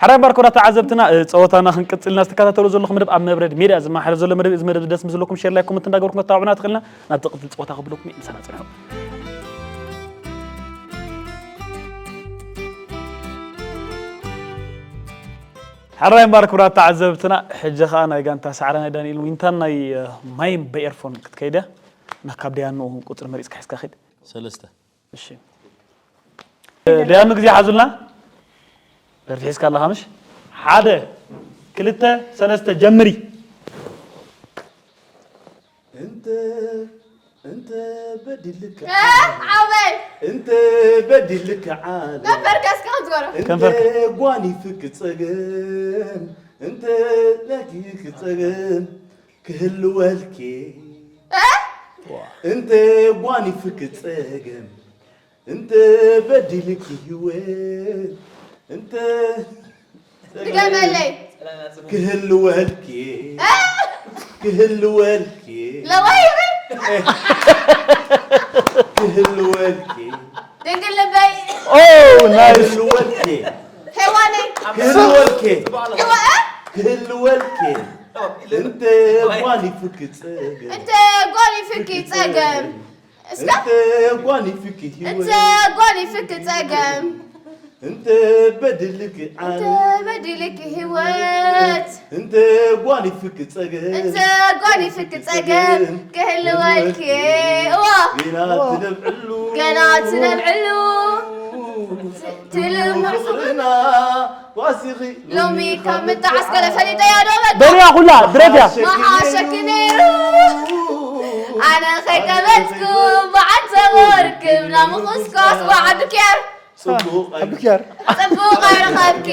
ሓራይ ባር ክቡራት ተዓዘብትና፣ እ፣ ጸወታና ክንቅጽልና ዝተከታተሉ ዘለኹም መደብ ኣብ መብረድ ሜድያ ዝመሓላለፍ ዘሎ መደብ፣ እዚ መደብ ደስ ምስ ዘለኩም ሼር፣ ላይክ፣ ኮመንት እንዳገበርኩም ከተባብዑና ትኽእልና። ናብ ዝቕጽል ጸወታ ክብለኩም እየ። ምሳና ጽንሑ። ሓራይ ባር ክቡራት ተዓዘብትና፣ ሕጂ ኸኣ ናይ ጋንታ ሳዕረ ናይ ዳንኤል ዊንታን ናይ፣ እ፣ ማይም በኤርፎን ክትከይደ። እና ካብ ደያኑ ቁጽሪ መሪጽካ ሒዝካ ኺድ። ሰለስተ። እሺ። ደያኑ ግዜ ሓዙልና። ደርፊ ሒዝካ ኣለኻ ምሽ? ሓደ፣ ክልተ፣ ሰለስተ፣ ጀምሪ። እንተ፣ እንተ በዲልካ እ፣ ዓበይ። እንተ በዲልካ ዓለም። ከንፈርካ እስከ ከምዚ ገሮ። እንተ ከንፈርካ። ጓኒፍክ ጸገም፣ እንተ ለኪክ ጸገም፣ ክህልወልኪ። እ? እንተ ጓኒፍክ ጸገም፣ እንተ በዲልኪ ህይወት፣ እንተ ድገመለይ። ክህልወልኪ። እ? ክህልወልኪ። ለዋይ ይበል። ክህልወልኪ። ድንግል ልበይ። ኦ፣ ናይስ። ክህልወልኪ። ሄዋነይ። ክህልወልኪ። ሄዋ-፣ እ? ክህልወልኪ። እንተ ጓኒፍኪ ጸገም። እንተ ጓኒፍኪ ጸገም። እስከ። እንተ ጓኒፍኪ ህይወት። እንተ ጓኒፍኪ ጸገም። እንተ በድልኪ ዓለም። እንተ በድልኪ ህይወት። እንተ ጓኒፍኪ ጸገም። እንተ ጓኒፍኪ ጸገም። ክህልወልኪ። እዋ። ገና ትነብዕሉ። ገና ትነብዕሉ። ትልምዕ ፍቕርና ዋሲኺ ሎሚ ካብ ምጣዓስ ገለ ፈሊጠያ ዶ በቃ? በልያ ኩላ፣ ድረፍያ። መሓሸኪ ነይሩ። ኣነ ከይቀበጽኩ በዓል ተቦርክብና ምኹስኳስ ወዓዱ ኪያር። ጽቡቕ። ዓዱ ኪያር። ጽቡቕ ኣይረኸብኪ።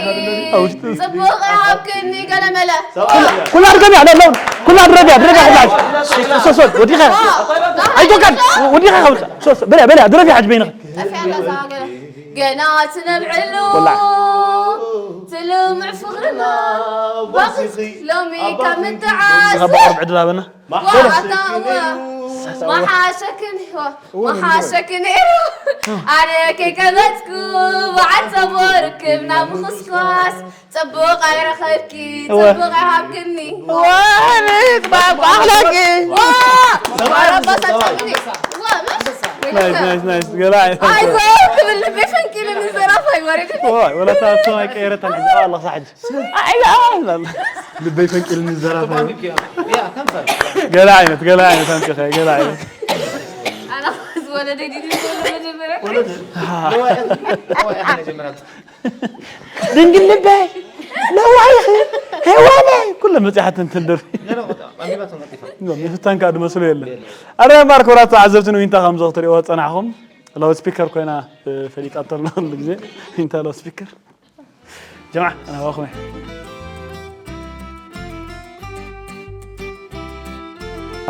ኣብ ውሽጢ። ጽቡቕ ኣይሃብክኒ ገለ መለ። ኩላ ድገምያ፣ ሎ፣ ሎ፣ ኩላ ድረፍያ፣ ድረፍያ ኩላ። ሶ፣ ሶ፣ ወዲኻ። ዋ፣ ኣይቶካን፣ ወዲኻ ከብልካ። ሶ፣ ሶ፣ በልያ፣ በልያ፣ ድረፍያ ሓጅ በይንኺ። ጠፍያ ኣላ እዛ ገለ። ገና ትነብዕሉ ወላ። ትልምዕ ፍቕርና ባኺ ሎሚ ካብ ምጥዓስ። ካብ ብቐርብ ዕድል ሃበና። ዋታ እዋ። መሓሸኪ ነይሩ። መሓሸኪ ነይሩ። ኣነ ከይቀበጽኩ በዓል ሰቦ ርክብና ምኹስኳስ። ጽቡቕ ኣይረኸብኪ፣ እወ። ጽቡቕ ኣይሃብክኒ። እወ፣ ኣነ ጽባሕ ኣኽላቂ። ዋ! ሰብኣይ ኣረባ ኣንበሳ፣ ሰብኣይ። ሳትኒ። ዋ፣ መስ? ናይስ፣ ናይስ፣ ናይስ። ገለ ዓይነት ኣይዞ ክብል ልበይ ፈንቂሉኒ ዘራፋይ ወሪዱ። ዋ፣ ወላ እታ ኣቶም ኣይቀየረታን ሕጂ። ኣዋ፣ ኣለኻ ሕጂ። ኣይ፣ ኣዋ፣ ኣላ። ልበይ ፈንቂሉኒ ዘራፋይ። ያ፣ ከንፈር። ገለ ዓይነት፣ ገለ ዓይነት ኣምጺኸ፣ ገለ ዓይነት። ኣና ዝወለደ ዲዲ ዝወለደ መጀመርያ። ወለደ። ነዋይ፣ ነዋይ፣ ኣነ ጀመራት። ድንግል ልበይ፣ ለዋይኺ፣ ሄዋነይ፣ ኩለን በጺሓተን እተን ደርፊ። ገለ ቆጣ፣ ኣንቢባቶ ነጢፋ። ምፍታን ከኣ ድመስሎ የለን። ኣረ ማር ክቡራት ተዓዘብቲ ንዊንታ ከምዚ ክትሪእዎ ዝጸናሕኩም፣ ላውድ ስፒከር ኮይና፣ እ፣ ፈሊጣቶ ኣላ ኩሉ ግዜ። ዊንታ ላውድ ስፒከር። ጀምዓ፣ ኣነ ዋኹም እየ።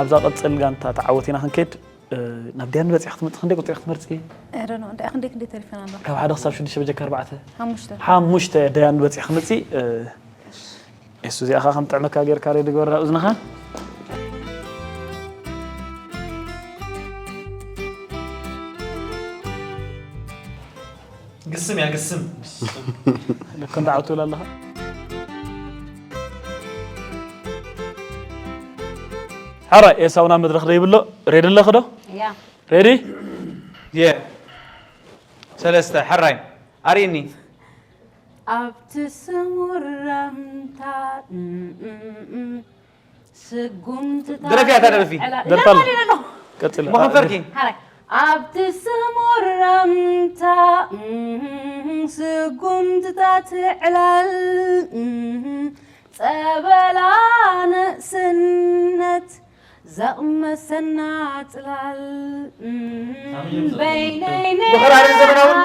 ኣብዛ ቀጽል ጋንታ ተዓወት ኢና ክንከይድ። እ፣ ናብ ደያን በጺሕ ክትመጽእ ክንደይ ቁጽሪ ክትመርጺ? I don't know፣ እንታይ ክንደይ ክንደይ ተሪፈና ኣሎ? ካብ ሓደ ክሳብ ሽዱሽተ በጀካ ኣርባዕተ። ሓሙሽተ። ሓሙሽተ ደያን በጺሕ ክትመጽእ፣ እ፣ እሱ እዚኣ ኸዓ ከም ጥዕመካ ጌርካ ሬዲ ግበራ እዝንኻ። ግስም እያ፣ ግስም። ልክ እንዳ ዓው ትብል ኣለኻ። ሓራይ፣ ኤሳው ናብ መድረኽ ደይብሎ፣ ሬዲ ኣለኺ ዶ? ያ። ሬዲ? የ። ሰለስተ፣ ሓራይ። ኣርእኒ። ኣብቲ ስሙር ረምታ፣ እም፣ እም፣ እም። ስጉምትታት ድረፍያ እታ ደርፊ። ዕላ-፣ ደርፋ ኣሎ። ላ፣ ላ፣ ላ፣ ላ። ቀጽል። መኸንፈርኪ። ሓራይ። ኣብቲ ስሙር ረምታ፣ እም፣ ስጉምትታት ዕላል፣ እም፣ ጸበላ ንእስነት ዘቕመሰና ጽላል፣ እም፣ በይነይ ብኽራርን ዘመናውን?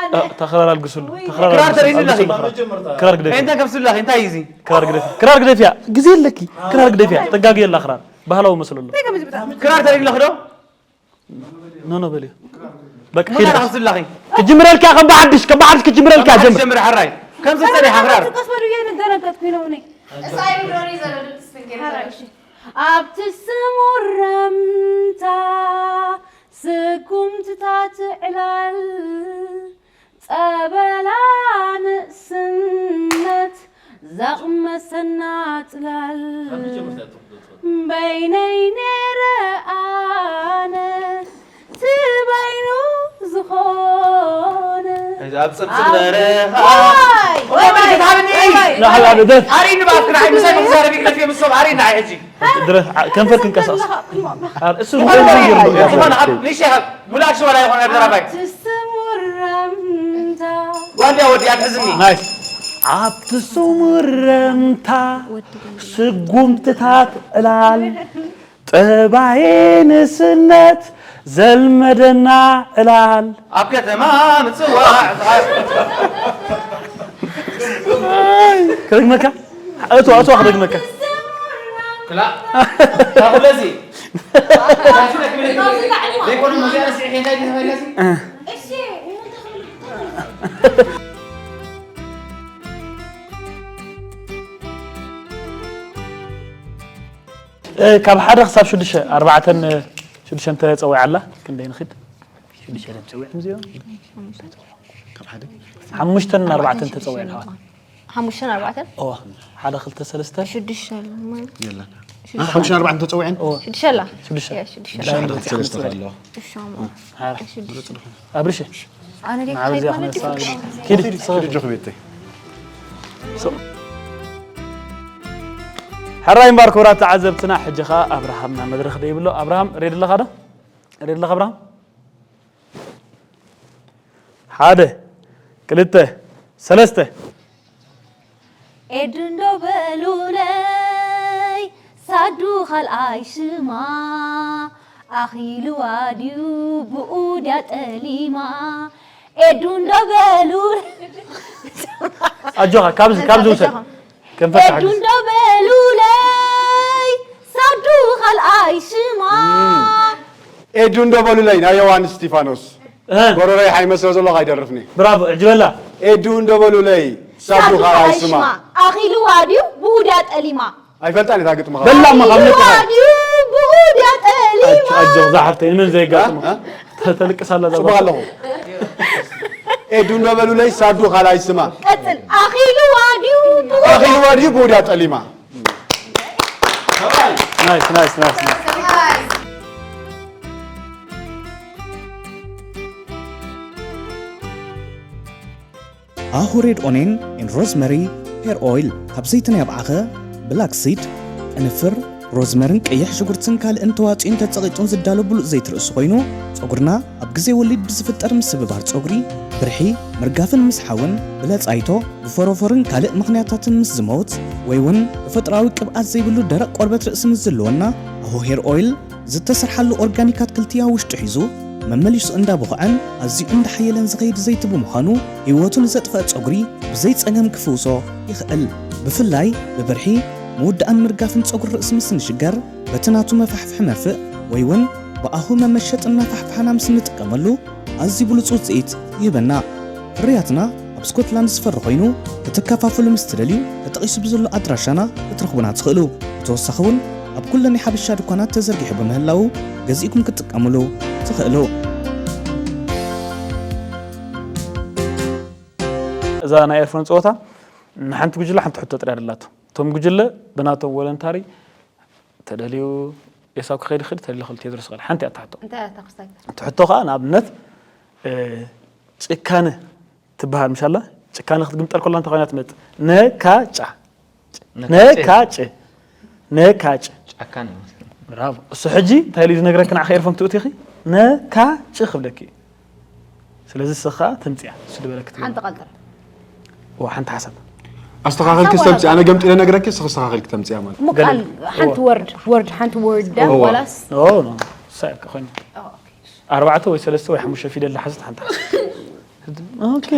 አ፣ እታ ክራር ኣልግሱሉ። እታ ክራር ክራር ኣልግሱሉ። ተሪኒ ኣለኺ። ኣልግሱሉ ክራር። ክራር ግደፊ። እንታይ ከብስላኺ? እንታይ እዩ እዚ? ክራር ግደፊ። ክራር ግደፊያ። ግዜ ኣለኪ። ክራር ግደፊያ። ጥጋግ የላ ክራር። ባህላዊ መስሎ ኣሎ። እንታይ ከመዚ ብጣዕሚ ክራር ተሪኒ ኣለኺ ዶ? ኖ፣ ኖ፣ በልዮ። በቃ፣ ሙታን ኪድ። ከብስላኺ። ክጅምረልካ ከም ብሓድሽ፣ ከም ብሓድሽ ክጅምረልካ ከም ጀምር። ጀምር፣ ሓራይ። ከም ዝጸኒሓ ክራር። ቀስ በሉ፣ እየ ደነገጥኩ ኢሎም እኔ። እሳ ኣይብሎኒ ዘሎ ድምፅ ስንጌ ሓራይ፣ እሺ። ኣብቲ ስሙር ረምታ ስጉምትታት ዕላል ጸበላ ንእስነት ዛቕመሰና ጽላል በይነይ ነይረ ኣነ ትበይኑ ዝኾነ ኣብ ጽብጽብ በረኻ ወይ ወይ ወይ ላሕላ ደደፍ ኣሪኒ ባክና ምሳይ ምዛረብ ይግለፍ የምሶም ኣሪኒ ኣይ ሕጂ ድረፍ ከንፈር ክንቀሳቀስ እሱ ዝኾነ ኣብ ንሽ ሙላሽ ወላ ይኾነ ደራፋይ ትስሙረምታ ጓንዲያ ወዲ ኣትሕዝኒ ናይስ ኣብቲ ስሙረምታ ስጉምትታት ዕላል ጠባይ ንስነት ዘልመደና ዕላል ኣብ ከተማ ምጽዋዕ ከደግመካ እቶ እቶ ከደግመካ ክላ ታብለዚ ዘይኮነ ሙዚያ ስዒ እንታይ ተፈለሲ ካብ ሓደ ክሳብ ሽዱሽተ ኣርባዕተን ሽዱሽተን ተፀዊዓ ኣላ ክንደይ ንኽድ ሽዱሽተ ጸዊዖም እዚኦም ካብ ሓደ ሓሙሽተን ኣርባዕተን ተፀዊዐን ኣሕዋት ሓሙሽተን ኣርባዕተን እዋ ሓደ ክልተ ሰለስተ ሽዱሽተ ኣሎ ማለት የለን ሓሙሽተ ኣርባዕተ ተፀዊዐን እዋ ሽዱሽተ ኣላ ሽዱሽተ እያ ሽዱሽተ ሓደ ክልተ ሰለስተ ኣለዋ እሺ ኣብርሽ ኣነ ዲየ ንዓበዚኣ ክሳይድ ክነሳ ማለት ኪድ ኪድ ጆክ ቤተይ ሕራይ እምበር ክቡራት ተዓዘብትና ሕጂ ኸዓ ኣብርሃም ናብ መድረኽ ዶ ይብሎ ኣብርሃም ሬድ ኣለኻ ዶ ሬድ ኣለኻ ኣብርሃም ሓደ ክልተ ሰለስተ ኤዱ እንዶ በሉለይ ሳዱ ካልኣይ ሽማ ኣኺልዋ ድዩ ብኡ ድያ ጠሊማ ኤዱ እንዶ በሉ ኣጆኻ ካብዚ ካብዚ ውሰድ ከንፈት ኤዱ ሓግዝ እንዶ በሉለይ ሳዱ ካልኣይ ሽማ ኤዱ እንዶ በሉለይ ናይ ዮሃንስ እስቲፋኖስ እ፣ ጎረረይ ሓይመ ስለ ዘለኹ ኣይደርፍኒ ብራቮ ዕጅበላ ኤዱ እንዶ በሉለይ ሳዱ ካልኣይ ስማ ኣኺልዋ ድዩ ብኡ ድያ ጠሊማ ኣይፈልጣን እታ ግጥሚ በላ እሞ ካብ ነጥኻ ድዩ ብኡ ድያ ጠሊማ ኣጆ እዛ ሓፍተይ ንመን ዘየጋጥሞ ተልቅስ ኣላ እዛ ጽቡቅ ኣለኹ ኤዱ እንዶ በሉለይ ሳዱ ካልኣይ ስማ ቀጽል ኣኺልዋ ድዩ ብኡ ኣኺልዋ ድዩ ብኡ ድያ ጠሊማ ናይስ ናይስ ናይስ ኣሁ ሬድ ኦኔን ኤን ሮዝመሪ ሄር ኦይል ካብ ዘይቲ ናይ ኣብዓኸ ብላክ ሲድ ቅንፍር ሮዝመርን ቀይሕ ሽጉርትን ካልእን ተዋፂኡን ተፀቒጡን ዝዳሎ ብሉፅ ዘይቲ ርእሲ ኮይኑ ፀጉርና ኣብ ግዜ ወሊድ ብዝፍጠር ምስብባር ፀጉሪ ብርሒ ምርጋፍን ምስሓውን ብለፃይቶ ብፎሮፎርን ካልእ ምኽንያታትን ምስ ዝመውት ወይ እውን ተፈጥራዊ ቅብኣት ዘይብሉ ደረቕ ቆርበት ርእሲ ምስ ዝህልወና ኣሁ ሄር ኦይል ዝተሰርሓሉ ኦርጋኒክ ኣትክልቲ ኣብ ውሽጡ ሒዙ መመሊሱ እንዳቦኽዐን ኣዝዩ እንዳሓየለን ዝኸይድ ዘይቲ ብምዃኑ ህይወቱ ንዘጥፈአ ጸጉሪ ብዘይ ጸገም ክፍውሶ ይኽእል። ብፍላይ ብብርሒ ምውዳእን ምርጋፍን ጸጉሪ ርእሲ ምስ ንሽገር በቲ ናቱ መፋሕፍሒ መርፍእ ወይ እውን ብኣሁ መመሸጥን መፋሕፍሓና ምስ ንጥቀመሉ ኣዝዩ ብሉጽ ውጽኢት ይህበና። ፍርያትና ኣብ ስኮትላንድ ዝፈሪ ኮይኑ ክትከፋፈሉ ምስ ትደልዩ ተጠቒሱ ብዘሎ ኣድራሻና ክትረኽቡና ትኽእሉ። ብተወሳኺ እውን ኣብ ኩለን ናይ ሓበሻ ድኳናት ተዘርጊሑ ብምህላዉ ገዚእኩም ክትጥቀምሉ ትኽእሉ። እዛ ናይ ኤርፎን ፀወታ ንሓንቲ ጉጅለ ሓንቲ ሕቶ ጥርያ ደላቶ እቶም ጉጅለ ብናቶም ቮለንታሪ ተደልዩ ኤሳው ክኸይድ ይኽእል ተደልዩ ክል ቴድሮስ ይኽእል ሓንቲ እያ ትሕቶ እንታይ እያ እታ ክስታይ ትሕቶ ከዓ ንኣብነት እ፣ ጭካነ ትበሃል ምሻላ ጭካነ ክትግምጠል ከላ እንታይ ኮይና ትመጥ ነካጫ ነካጭ ነካጭ ጫካን ይመስል ብራቮ እሱ ሕጂ እንታይ ኢሉ ዝነግረኪ ንዓኺ ኤርፎን ትእቲ ኢኺ ነካጭ ክብለኪ እዩ ስለዚ ስኻ ተምፅያ እሱ ዝበለክ ትብል ሓንቲ ቃል ጥራሕ ዋ ሓንቲ ሓሳብ ኣስተኻኺልኪ ዝተምፅያ ኣነ ገምጢለ ነግረኪ ስኽ ኣስተኻኺልኪ ተምፅያ ማለት እሞ ቃል ሓንቲ ወርድ ወርድ ሓንቲ ወርድ እዋ። ዋላስ ኦ ኖ ሳይካ ኮይኑ ኣርባዕተ ወይ ሰለስተ ወይ ሓሙሽተ ፊደል ዝሓዘት ሓንቲ ሓሳብ ኦኬ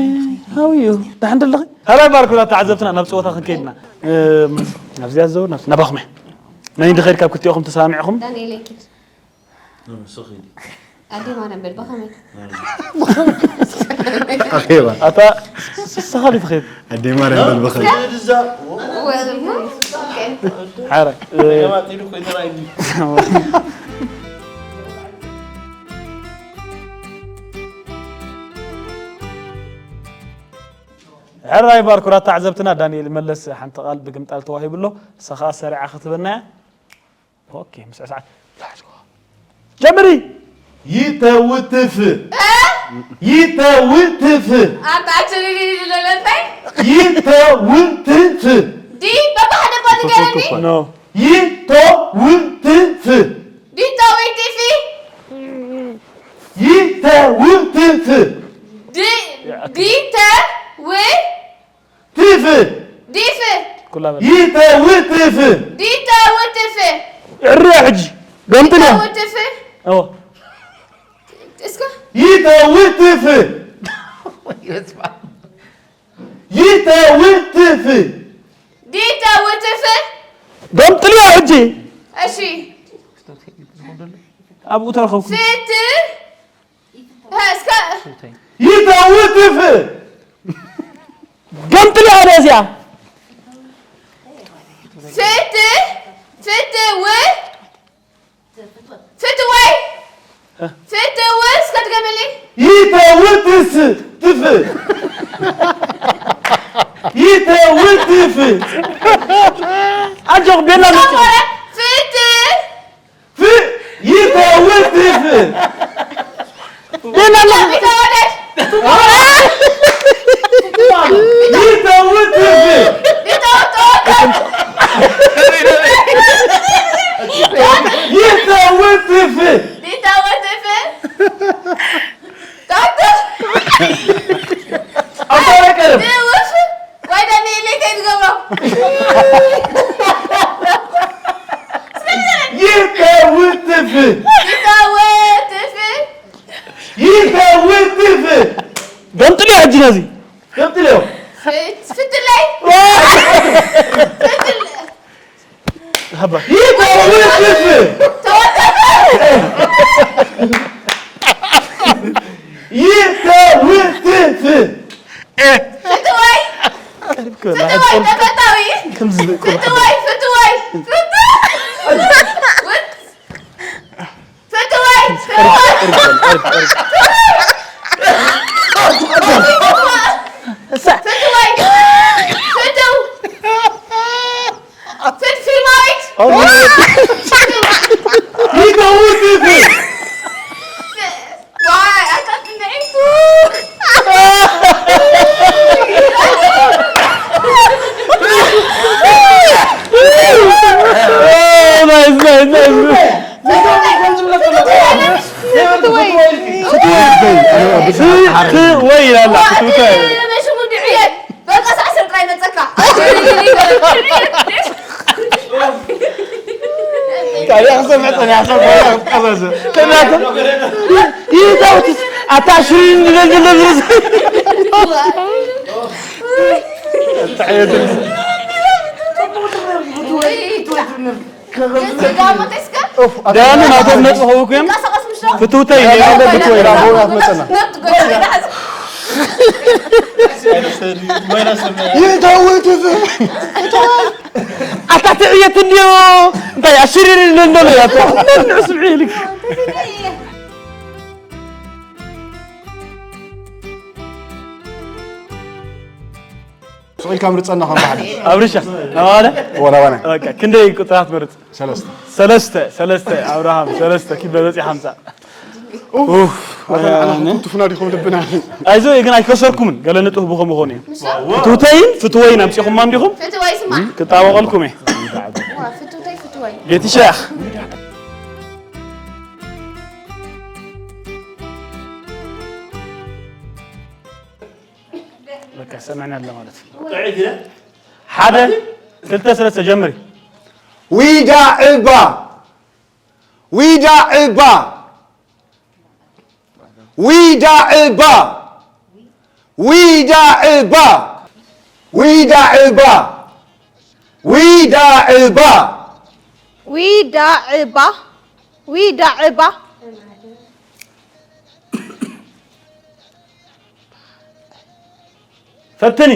ሃው ዩ ደሓን ደለኺ ሃላይ ባርኩላ ተዓዘብትና ናብ ፀወታ ክንከይድና እም፣ ናብዚኣ ዝዘውር ናብዚ ናባኹም እየ ናይ እንድኸይድ ካብ ክልቲኦኹም ተሰማሚዕኹም ዳንኤል ኪድ ኣዴ ማርያም በል ብኸመይ ኣኼባ ኣታ ስኻ ዲትኸይድ ኣዴ ማርያም በል ብኸል ወይ እሞ ኦኬ ሓረ ሕራይ ባርኩራት ተዓዘብትና፣ ዳንኤል መለስ ሓንቲ ቃል ብግምጣል ተዋሂቡ ኣሎ። ንሳ ኸኣ ሰሪዓ ክትበና እያ። ኦኬ፣ ምስ ሰዓት ጀምሪ። ይተውትፍ። እ? ይተውትፍ። ኣንታ ኣትልልልልለለንታይ? ይተውትፍ። ዲ፣ በብሓደ እኮ ንገረኒ። ኖ። ይተውትፍ። ዲተዊትፊ። ይተውትፍ። ዲ-፣ ዲተ-፣ ዊ-፣ ትፍ። ዲፍ። ኩላ በል። ይተውትፍ። ዲተውትፍ። እርያ ሕጂ። ገምጥልያ። ይተውትፍ። እዎ። እስከ። ይተውትፍ። ይተውትፍ። ዲተውትፍ። ገምጥልያ ሕጂ። እሺ። ኣብኡ ተረኸብኩ። ፍት-፣ ሀ፣ እስከ ይተውትፍ። ገምጥልያ ወደ እዚኣ። ፍት-፣ ፍትው-፣ ፍትወይ፣ ፍትው-፣ እስከ ድገምልኝ። ይተውትፍ፣ ትፍ። ይተውትፍ። ኣጆኽ ቤላ መጽ-፣ ፍት-፣ ፍ-፣ ይተውትፍ። ሌላ ለ-፣ ቢተወደድ። ይተውትፍ። ቢተወደድ። ይተውትፍ። ቢተወትፍ። ዶክተር። ኣታ ቀርብ። ድውፍ። ወይ ደኒ ኢለይ ከይትገብሮ። ይተውትፍ። ይተውትፍ። ይተውትፍ። ገምጥልዮ ሕጂ ነዚ። ገምጥልዮ። ፍት-፣ ፍትለይ። ዋ! ፍትል-፣ ሃባ። ይተውትፍ። ተወተፈ። ይተውትፍ። ፍትወይ። ቀሪብ ክበላ ፍትወይ፣ ተፈታዊ። ከምዚ ዝብል ፍትወይ፣ ፍትወይ። ፍትወይ። ፍትወይ። ቀሪብ፣ ቀሪብ፣ ቀሪብ፣ ቀሪብ። ፍትወይ። ፍትው። ፍትፊማዊት። ይተውትፍ። ዋይ፣ ኣታ ትንዒቱ። ናይስ፣ ናይስ፣ ናይስ። ፍትወይ። ፍትወይ ይላል። ፍትወይ። ሽሙ ድዕየት። በቃ ሳዕ ስር ጥራይ መጸካ። ቃል ያኽሰብ መጸን ያኽሰብ ቆያ ቀዘዘ። ተናተ ይዛውት ኣታሽሪ ንለዝለዝ። ዳኒ ናቶም ነጥቢ ኸውኩም። ፍትውተይ። ይተውትፍ። ኣታ ትዕየት እንድዮ። እንታይ ኣሽሪር እንደሎ ያቶ። ንዕስብ ኢልክ። ስቕ ኢልካ ምርጸና ከም ባህሊ። ኣብርሻ፣ ናባለ? ወላ ባና። በቃ፣ ክንደይ ቁጽራት መርጽ? ሰለስተ። ሰለስተ፣ ሰለስተ፣ ኣብርሃም፣ ሰለስተ፣ ኪድ በበጺ ሓምሳ። ኡፍ፣ ኣታ ንዓና ኣነ። ክትውትፉና ዲኹም ልብና? ኣይዞ፣ ግን ኣይከሰርኩምን፣ ገለ ንጡፍ ብኸምኡ ኾነ እዩ። ፍትውተይን ፍትወይን ኣምጺኹማ እንዲኹም? ፍትወይ ስማ። ክጣበቐልኩም እየ። ዋ፣ ፍትውተይ ፍትወይ። ቤትሻ። በቃ ሰምዕና ኣሎ ማለት እዩ። ሓደ፣ ክልተ፣ ሰለስተ፣ ጀምሪ። ዊዳ ዕባ። ዊዳ ዕባ። ዊዳ ዕባ። ዊዳ ዕባ። ዊዳ ዕባ። ዊዳ ዕባ። ዊዳ ዕባ። ዊዳ ዕባ። ፈትኒ።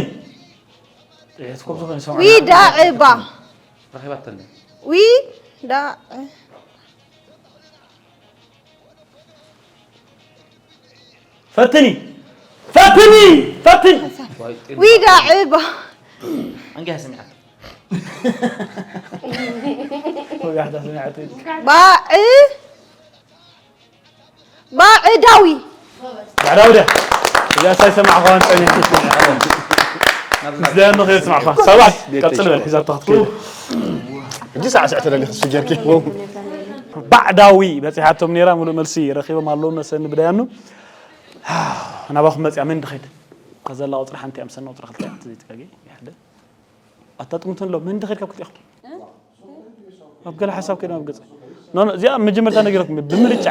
ዊዳ ዕባ። ረኺባተኒ። ዊዳ ዕ-፣ ፈትኒ። ፈትኒ! ፈትኒ! ዊጋ ዕባ እንግዲህ ስሚዓት ወጋሕታ ስሚዓት ባዕ ባዕዳዊ ባዕዳዊ ደ እዚኣ ሳይሰማዕኳን ጸኒሕቲ ምስዚኣ ንኽእል ስማዕኳ ሰባት ቀጽል በል ሒዛቶ ክትከይድ ሕጂ ሳዕስዕ ተደሊኺ እሱ ጀርኪ ባዕዳዊ በፂሓቶም ነይራ ሙሉእ መልሲ ረኺቦም ኣለዉ መሰኒ ብዳያኑ ናባኹም መፅያ መን ድኸይድ ከዘላ ቁፅሪ ሓንቲ ኣምሰና ቁፅሪ ክልተ እያ ዘይትጋገ ሓደ ኣታ ጥምቱን ኣሎ መን ድኸይድ ካብ ክልቲኹም ኣብ ገለ ሓሳብ ከይዶም ኣብ ገፀ ኖ ኖ እዚኣ መጀመርታ ነጊረኩም እየ፣ ብምርጫ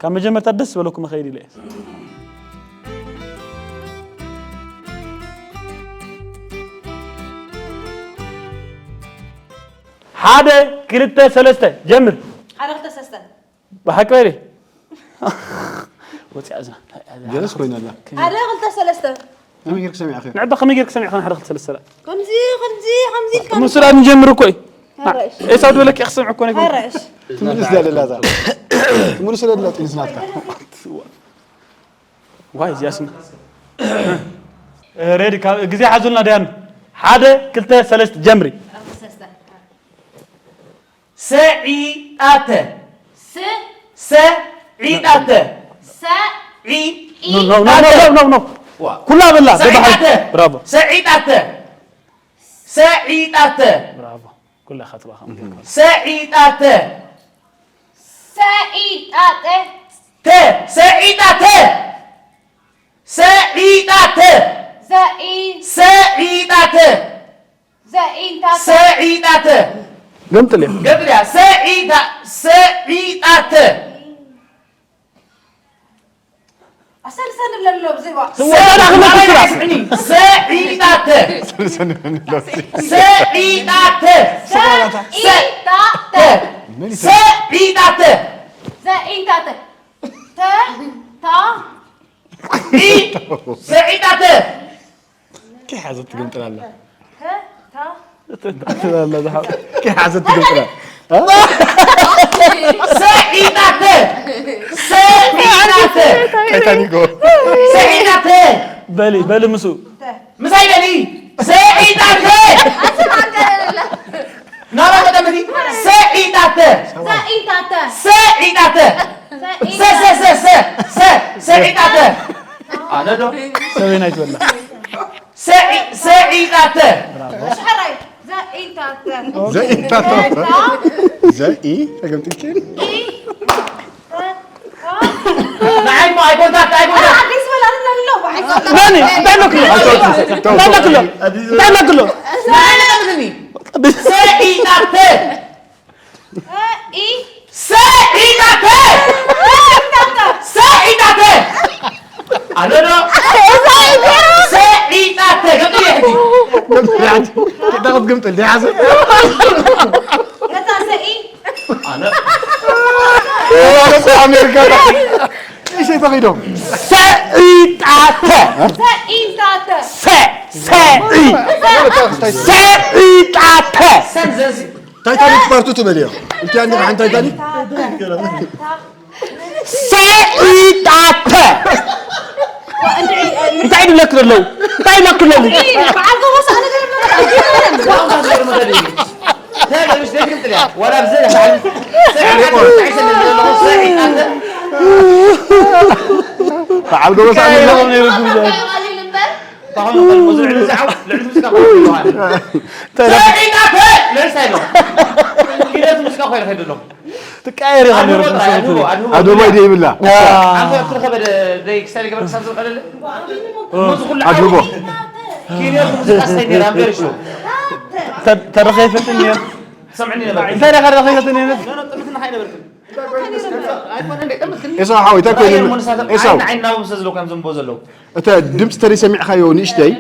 ካብ መጀመርታ ደስ ዝበለኩም መኸይድ ኢለ እየ። ሓደ ክልተ ሰለስተ ጀምር ሓደ ክልተ ሰለስተ ብሓቂ በሊ ወፂኣ እዛ ጀለስ ኮይና ኣላ ሓደ ክልተ ሰለስተ ከመይ ጌርክ ሰሚዕኽዮ? ንዕባ ከመይ ጌርክ ሰሚዕኻ ንሓደ ክልተ ሰለስተ ደኣ? ከምዚ ከምዚ ከምዚ ኢልካ ምስ ሱዳን ንጀምር እኮ እዩ። ሓረሽ። ኤሳው ድበለኪ ክሰምዕ እኮ ነይሩ። ሓረሽ። ትምልስ ደለላ እዛ ትምልስ ደለላ ጥንስ ናትካ ዋይ እዚኣ ስማ። ሬዲ ካብ ግዜ ሓዙልና ዳያኑ ሓደ ክልተ ሰለስተ ጀምሪ። ሰዒጣተ ስ ሰዒጣተ ሰዒ No, no, no, no, no, no. ኩላ በላ በባሕሪ ሰዒጣተ ብራቮ ሰዒጣተ ሰዒጣተ ብራቮ ኩላኻ ትባኻ ሰዒጣተ ሰዒጣተ ተ ሰዒጣተ ሰዒጣተ ዘኢ ሰዒጣተ ዘኢንታተ ሰዒጣተ ገምጥል እያ ገምጥል እያ ሰዒጣ ሰዒጣተ ኣሰልሰል ንብለሉ ብዘይዋ ወዳዳ ክመልስ ስራ ሰዒጣተ ሰዒጣተ ሰኢታተ ሰዒጣተ ዘኢንታተ ተ ታ ሰዒጣተ ከይሓዘት ትግምጥል ኣላ ታ ከይሓዘት ትግምጥል ኣላ ሰዒጣተ ሰዒጣተ ታይታኒክ ሰዒጣተ በሊ በሊ ምስኡ ምሳይ በሊ ሰዒጣተ ናባ ተጠምቲ ሰዒጣተ ዘኢንታተ ሰዒጣተ ሰሰሰሰ ሰ ሰዒጣተ ኣነዶ ሰበይና ይትበላ ሰዒ ሰዒጣተ ሽሕራይ ዘኢንታተ ዘኢንታተ ዘኢ ተገምጥልኪ ንዓይ እኮ ኣይኮንታት ኣይኮንታት ናኒ እንታይ ኣለክሎ እንታይ ኣለክሎ እንታይ ኣለክሎ ሰዒጣተ ሰዒጣተ ሰዒጣተ ኣነዶ ሰዒጣተ ገምጥልኪ ዳኸት ግምጥል ዲሓሰብ ነታ ዘኢ ኣነ ኣሜሪካ እሺ ተኺዶም ሰዒጣተ ዘኢንታተ ሰ ሰዒ ሰዒጣተ ሰን ዘዚ ታይታኒክ ፓርቱ ትበልዮ እንቲያ እንዲ ሓን ታይታኒክ ሰዒጣተ እንታይ ድብለክ ዘለዉ እንታይ ኢለክ ዘለዉ በዓል ጎቦ ሰኣነ ዋላ ብዘይ ሰዒጣተ በዓል ጎበዝ ኣሚና ሰዒጣተ ልዕሊ ሙዚቃ ኮይኑ ኸይዱ ኣሎ ትቃየር ኢኻ ነይሩ ኣድቦ ይደ ይብላ ኣንተ ትረኸበ ደይ ክሳይ ገበረ ክሳብ ዝኸደለ ኣድቦ ኪንዮት ሙዚቃ ስታይ ነይራ እምበር ሽው ተረኸ ይፈትን ነይሩ ሰምዕኒ ነበር እንታይ ደኻ ተረኸ ይፈትን ነይሩ ኤሳው ሓወይ እንታይ ኮይኑ ኤሳው ዓይን ናቦም ስለ ዘለዉ ከም ዘንቦ ዘለዉ እተ ድምፂ ተደይ ሰሚዕካዮ ንእሽተይ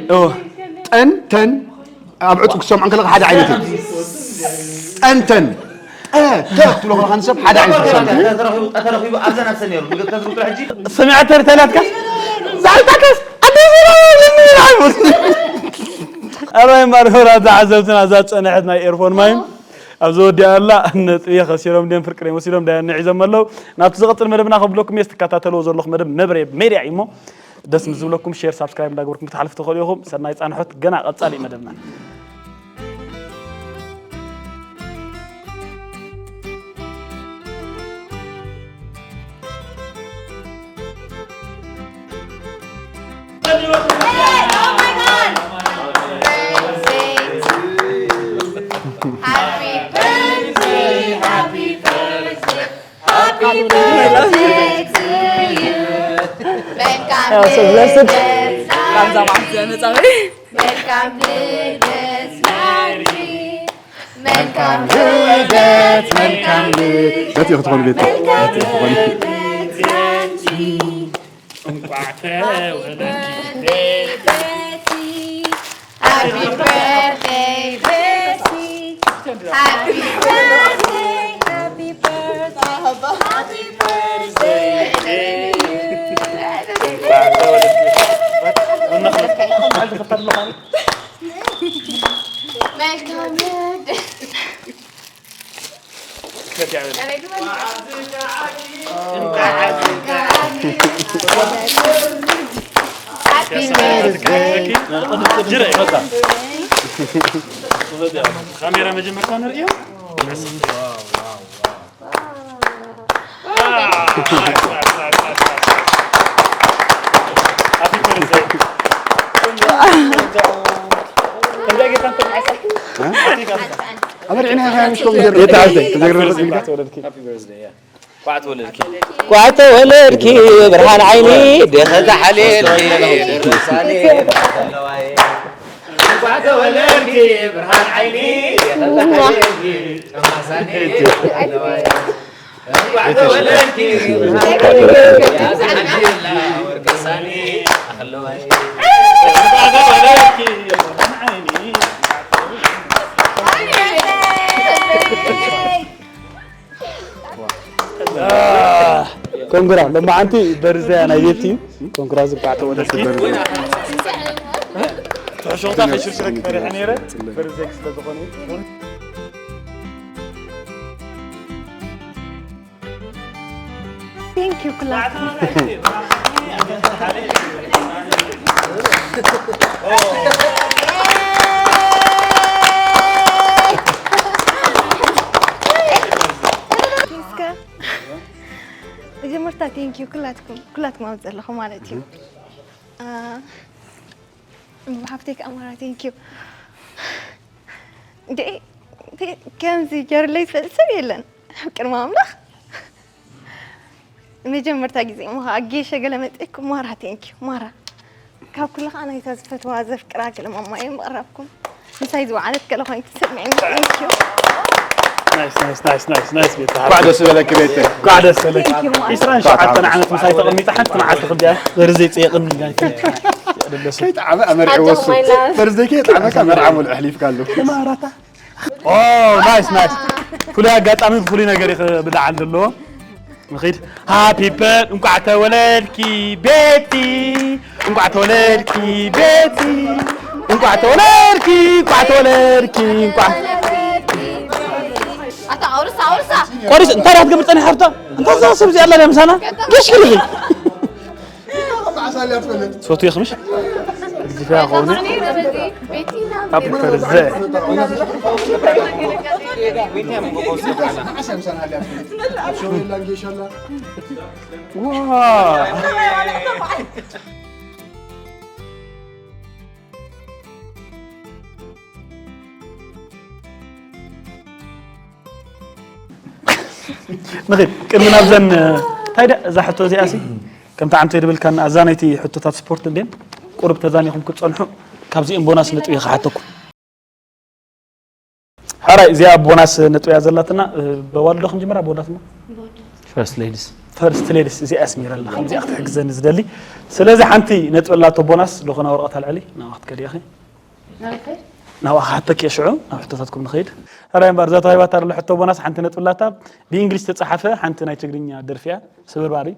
ጠን ተን ኣብ ዕጥቁ ክትሰምዖ ከለካ ሓደ ዓይነት እዩ ጠን ተን ጠ ተ ክትብሎ ከለካ ንሰብ ሓደ ዓይነት ትሰምዕ ተረኺቡ ኣብዘን ኣብሰን ነይሩ ንግተዝጉ ሕጂ ሰሚዐ ተርተላትካ ዛልታከስ ኣዲስ ኣበባ ኣባይ ማርሆራ ተዓዘብትና እዛ ዝፀንሐት ናይ ኤርፎን ማይ ኣብዚ ወዲኣላ ነጥቢ ከሲሮም ድዮም ፍርቅሬ ወሲዶም ዳያ ንዒዞም ኣለዉ ናብቲ ዝቐፅል መደብና ከብለኩም እየ ትከታተልዎ ዘለኹ መደብ መብረ ሜድያ እዩ እሞ ደስ ምስ ዝብለኩም ሼር፣ ሳብስክራይብ እንዳገበርኩም ክትሓልፉ ትኽእሉ ኢኹም። ሰናይ ጻንሖት፣ ገና ቀጻሊ እዩ መደብና። መልካም ልደት ናርዲ። መልካም ልደት፣ መልካም ልደት። በቲ ክትኾን ቤት። በቲ ክትኾን። ልደት ናርዲ። እንኳዕ ተወለድኪ ቤቲ። Happy birthday ቤቲ። Happy birthday, happy birthday, happy birthday to you. መልካም ልደት። ካሜራ መጀመርታ ንርእዮ። ኣመርዕና ኢኻ ምሽ ከምኡ ገይሩ። የተዓዘ፣ ተዘግረበት እንካ። እንኳዕ ተወለድኪ። እንኳዕ ተወለድኪ ብርሃን ዓይኒ፣ ደኸ ዝሓልየልኪ። እንኳዕ ተወለድኪ ብርሃን ዓይኒ፣ ደኸ ዝሓልየልኪ። እንኳዕ ተወለድኪ ብርሃን ዓይኒ፣ ደኸ ዝሓልየላ ወርቂ ሳኒ ኣኸለዋይ። እንኳዕ ተወለድኪ ብርሃን ዓይኒ። ኮንግራ፣ ሎማዓንቲ በርዘያ ናይ ቤቲ እዩ። ኮንግራ፣ ዝንኳዕ ተወለድኪ። ትሕሾታ ከይሽርሽረኪ ፈሪሐ ነይረ። በርዘያ ስለ ዝኾነ እዩ። Thank you ኩላትኩም። እስከ መጀመርታ thank you ኩላትኩም፣ ኩላትኩም ኣብ ዘለኹም ማለት እዩ። አ፣ ሓፍተይ ከኣ ማራ thank you። እንዴ፣ እንዴ፣ ከምዚ ገይሩለይ ዝፈልጥ ሰብ የለን ኣብ ቅድሚ ኣምላኽ። መጀመርታ ግዜ እሞ ከዓ ጌሸ ገለ መፂእኩ፣ ማራ thank you ማራ። ካብ ኩሉ ከዓ ናይታ ዝፈትዋ ዘፍቅራ ገለ ማማ እየ ምቕራብኩም። ምሳይ ዝወዓለት ገለ ኮይን ትስምዕኒ። Thank you። ናይስ ናይስ ናይስ ናይስ ናይስ ቤት እንኳዕ ደስ ዝበለኪ ቤተይ። እንኳዕ ደስ በለኪ። Thank you ማማ። ዒስራን ሸውዓተን ዓመት ምሳይ ተቐሚጣ ሓንቲ መዓልቲ ክልቲኣ በርዘይ ፅየቕኒ ጋይተ ደለሱ ከይጠዓመ ኣመርዕዎ እሱ በርዘይ ከይጠዓመ ካብ መርዓ ሙሉእ ኣሕሊፍካሉ። ማራታ ኦ ናይስ ናይስ ፍሉይ ኣጋጣሚ ፍሉይ ነገር ይኽብልዓል ዘለዎ ንኺድ ሃፒ በር እንኳዕ ተወለድኪ ቤቲ እንኳዕ ተወለድኪ ቤቲ እንኳዕ ተወለድኪ እንኳዕ ተወለድኪ እንኳዕ ኣታ ኣውርሳ ኣውርሳ ቆሪስ እንታይ ዳት ገብር ጸኒሕ ሓፍታ እንታይ ዛ ሰብ እዚኣ ኣላ ምሳና ገሽ ግርኺ ሶቱ ይኽምሽ ግዲፋ ኾነ ኣብ ፈርዘ ዋ ንኺድ ቅድሚ ናብዘን እንታይ ዳ እዛ ሕቶ እዚኣ ሲ ከምቲ ዓንቶ ይድብልካን ኣዛ ናይቲ ሕቶታት ስፖርት እንዴን ቁሩብ ተዛኒኹም ክትጸንሑ ካብዚኦም ቦናስ ነጥቢ ክሓተኩም ሓራይ እዚኣ ቦናስ ነጥቢ እያ ዘላትና በዋልዶ ክንጅምራ በወዳትና First ladies ፈርስት ሌዲስ እዚኣ ኣስሚራ ኣላ ከምዚኣ ክትሕግዘኒ ዝደሊ ስለዚ ሓንቲ ነጥቢ ኣላቶ ቦናስ ዝኾና ወረቐት ኣልዕሊ ናብኣ ክትከዲ ኢኺ ናብኣ ክሓተኪ እየ ሽዑ ናብ ሕቶታትኩም ንኸይድ ሕራይ እምበር እዛ ተዋሂባታ ዘሎ ሕቶ ቦናስ ሓንቲ ነጥቢ ኣላታ ብእንግሊሽ ተፃሓፈ ሓንቲ ናይ ትግርኛ ደርፊ እያ ስብርባር እዩ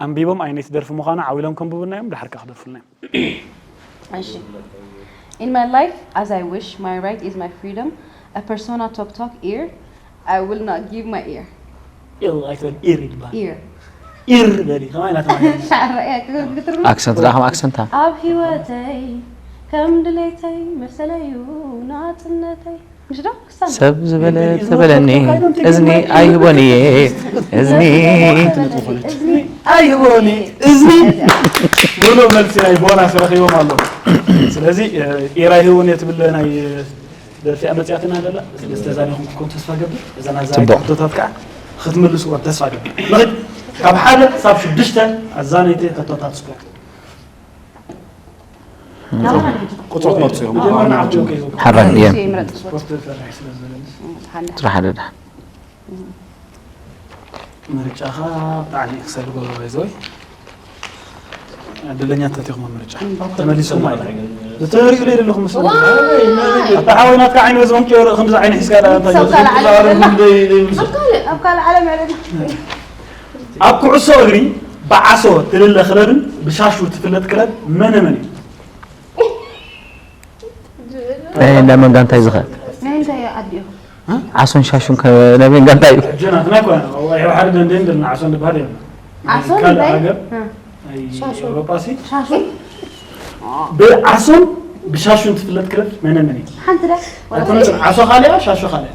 ኣንቢቦም ኣይነይቲ ደርፊ ምዃና ዓው ኢሎም ከንብቡልና እዮም ድሓር ከዓ ክደርፉልና እዮም እሺ In my life, as I wish, my right is my freedom. A persona talk talk ear, I will not give my ear. ኢል ኣይትበል ኢር ይባል Ear. ኢር በሊ ከማይ ናተማለ ሻዕረ እያ ክትርጉም ኣክሰንት ደኣ ከም ኣክሰንታ ኣብ ህይወተይ ከም ድሌተይ መሰለዩ ናጽነተይ ምሽ ዶ ክሳን ሰብ ዝበለ ተበለኒ እዝኒ ኣይህቦን እየ እዝኒ እዝኒ ኣይሆኒ እዝኒ ብሎ መልሲ ናይ ቦናስ ረኺቦም ኣለዉ። ስለዚ ኢር ኣይህቦን እየ ትብል ናይ ደርፊ መፅያትና ደላ ስለዚ ተዛሪኹም ክኮን ተስፋ ገብር እዘን ኣዛሪ ጽቡቕ። ሕቶታት ከዓ ክትምልስዎ ተስፋ ገብር። ንኽድ ካብ ሓደ ክሳብ ሽዱሽተ ኣዛነይቲ ሕቶታት ስፖርት ቁፅሪ ትመርፁ እዮም። መጀመርና ዓቸው ከይዞ ሓራይ እየ ይምረጥ ስፖርት ስፖርት ፈራሕ ስለ ዝበለኒ ሓንዳ ጥራሕ ሓደ ድሓን ምርጫኻ ብጣዕሚ ክሰልጎ ይዘወይ ዕድለኛታት ኢኹም ኣብ ምርጫ ተመሊሶም ማለት እዩ። ዝተሪኡ ለይ ዘለኹም ምስ ኣታ ሓወይ ናትካ ዓይኒ በዚ ከምቂ ይወርቕ ከምዚ ዓይኒ ሒዝካ ዳ እንታይ ሰብ ካልእ ዓለም ዛረብ የለን። ደይ ደይ ምስ ኣብ ካልእ ዓለም ዕለት ኣብ ኩዕሶ እግሪ ብዓሶ ትልለ ክለብን ብሻሹ ትፍለጥ ክለብ መነ መን እዩ? ናይ እንዳ መን ጋንታ እዩ ዝኸ ናይ እንታይ ኣዲኹም ዓሶን ሻሹን ከ ናይ መን ጋንታ እዩ ሕጂ ናትና እኮ ሕው ሓደ ደንደን ደልና ዓሶ ንበሃል እዮም ዓሶ ካልእ እንታይ? ሃገር እ። ናይ ሻሹ። ኤውሮጳ ሲ ሻሹ ብዓሶን ብሻሹን ትፍለጥ ክለብ መነ መን እዩ? ሓንቲ ዳ ኣይኮነትን ዓሶ ካልያ ሻሾ ካልያ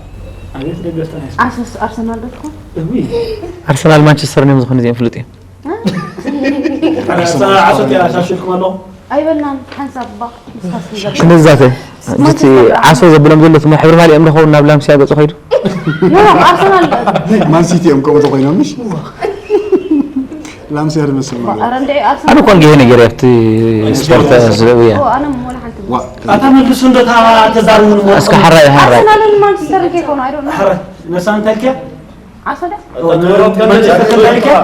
ኣቤት ደገፍታ ናይ ኣርሰስ ኣርሰናል ዶ ትኾን እዊ ኣርሰናል ማንቸስተር እዮም ዝኾኑ እዚኦም ፍሉጥ እዮም ዓሶ ዓሶ ሻሾ ኢልኩም ኣለኹም ኣይበልናን ሓንሳብ ባ ንስኻስ ንገር ሽመዛተ እቲ ዓሶ ዘብሎም ዘሎ ትሞ ሕብሪ ማሊኦም ዶ ኸውን ናብ ላምሲያ ገጹ ኸይዱ ኖ ኣርሰናል ማንሲቲ እዮም ከምኡ ተኮይኖም ምሽ ላምሲያ ዝመስል ማለት ኧረ እንድዒ ኣነ ኣርሰናል እኮ እንዲሄ ነገር ኣብቲ ስፖርት ዝርእያ ኦ ኣነ ሞላ ሓንቲ ዋ ኣታ መልሱ እንዶ እታ ተዛርቡን እስከ ሓራይ ሓራይ ኣርሰናልን ማንቸስተርን ከይኮኑ ኣይዶ ሓራይ ነሳ እንታይ ኢልክያ ዓሶ ዳ ማንቸስተር እንታይ ኢልክያ